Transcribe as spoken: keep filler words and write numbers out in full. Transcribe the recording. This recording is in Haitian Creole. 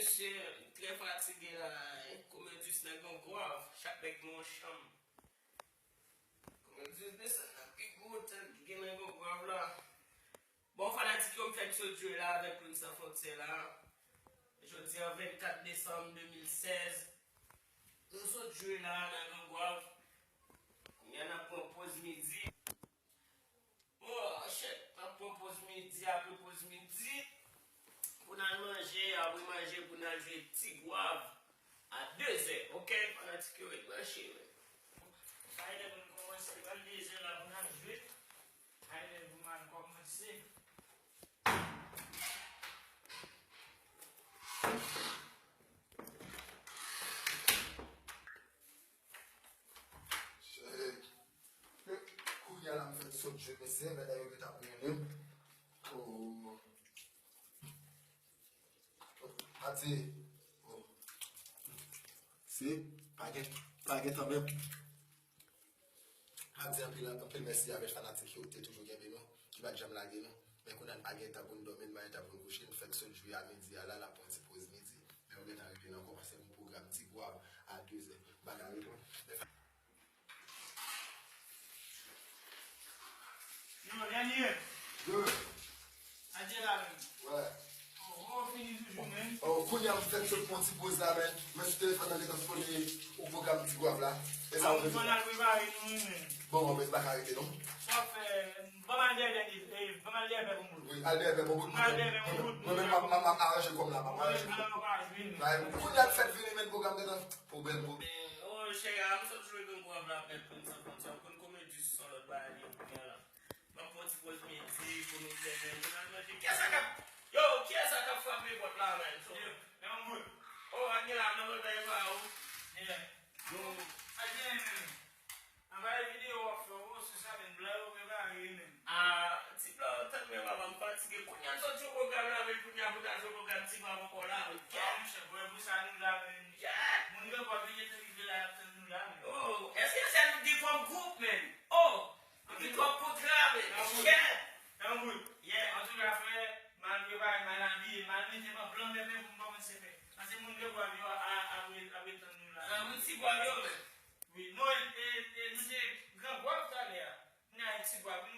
Mesye, m trè fatige la, eh. Komedis nan Gran Gwav, chak nèg gen yon chanm. Komedis desann nan pi gwo tèt ki gen nan Gran Gwav la. Bon, fanatik yo, m fèk sot jwe la avèk Moun San Fwontyè la. Jodi a vennkat desanm de mil sèz. Nou sot jwe la nan Gran Gwav. Kounye a n ap pran poz midi. Bon, chèt, n ap pran poz midi, apre poz midi, pou n al manje, apre manje, pou n al jwe Ti Gwav a de zè, oke? Fanatik yo, ret branche, men. Sa e lè pou n kòmanse, ban de zè la pou n al jwe. Sa e lè pou n al kòmanse. Kounye a la m fèk sot jwe, mesye, medam yo gentan ap rele m. Oh. Adi. Oh. Se, pa gen, pa gen tan menm. M ap di anpil, anpil mèsi avèk fanatik yo ki te toujou kenbe nou, ki pa t janm lage nou. Men kounye a n pa gen tan pou n dòmi, n pa gen tan pou n kouche, n fèk sot jwe a midi a la, n ap pran ti poz midi. Men ou gentan rive nan kòmanse yon pwogram Ti Gwav a de zè. M pa ka reponn. Yo, Daniel. Yo. Adye la menm. Wè. Oh, oh, fini toujou, menm. Oh, kounye a m fèk sot pran ti poz la, men. Mwen sou telefòn nan gentan fone ou pwogram Ti Gwav la. E sa ou vle di? Fò n al prepare nou, wi, menm. Bon, bon, men m pa ka rete, non. Sa fè, ban m al dèyè, eh, ban m al dèyè pè pou m. Wi, al dèyè pè pou m. Al dèyè pè pou m. Mwen menm, m ap, m ap, m ap aranje kòm la, m ap aranje kòm. Kounye a l fèk vini, men pwogram gentan. Pwoblèm, pwoblèm. Oh, chè, a, m sot jwe Gran Gwav la avèk Moun San Fwontyè, m konn komedis se yon lòt bagay li ye kounye a la. M ap pran ti poz midi pou nou byen, men, pou n al manje. Kiyès sa k ap, yo, kiyès sa k ap frape pòt la, men? Yo, nan bout. Oh, Angela, nan bout, pa ou. Yeah. Yo. Adye, men. Anba e videyo w ap fè, w se sa, men, blan yo prepare, men. Ah, ti blan, tann men, papa, m fatige. Kounye a n sot jwe pwogram la, men kounye a pou n al jwe pwogram Ti Gwav ankò la, men. Ah, monchè, bwè, pou sa nou la, men. Moun yo pa vin te rive la, y ap tann nou la, men. Oh, èske se nou gen kòm gwoup, men? Oh, nou gen twòp kontra, men. Nan wout. Nan wout. Yeah. Antouka, frè, m al prepare, m al abiye, m al mete m an blan pèpè pou m kòmanse fè. Paske moun Gran Gwav yo a, a, ap ret, ap ret tann nou la. Ah, moun Ti Gwav yo, men. Wi, non, e, e, e, nou se Gran Gwav talè a. Kounye a e Ti Gwav, wi.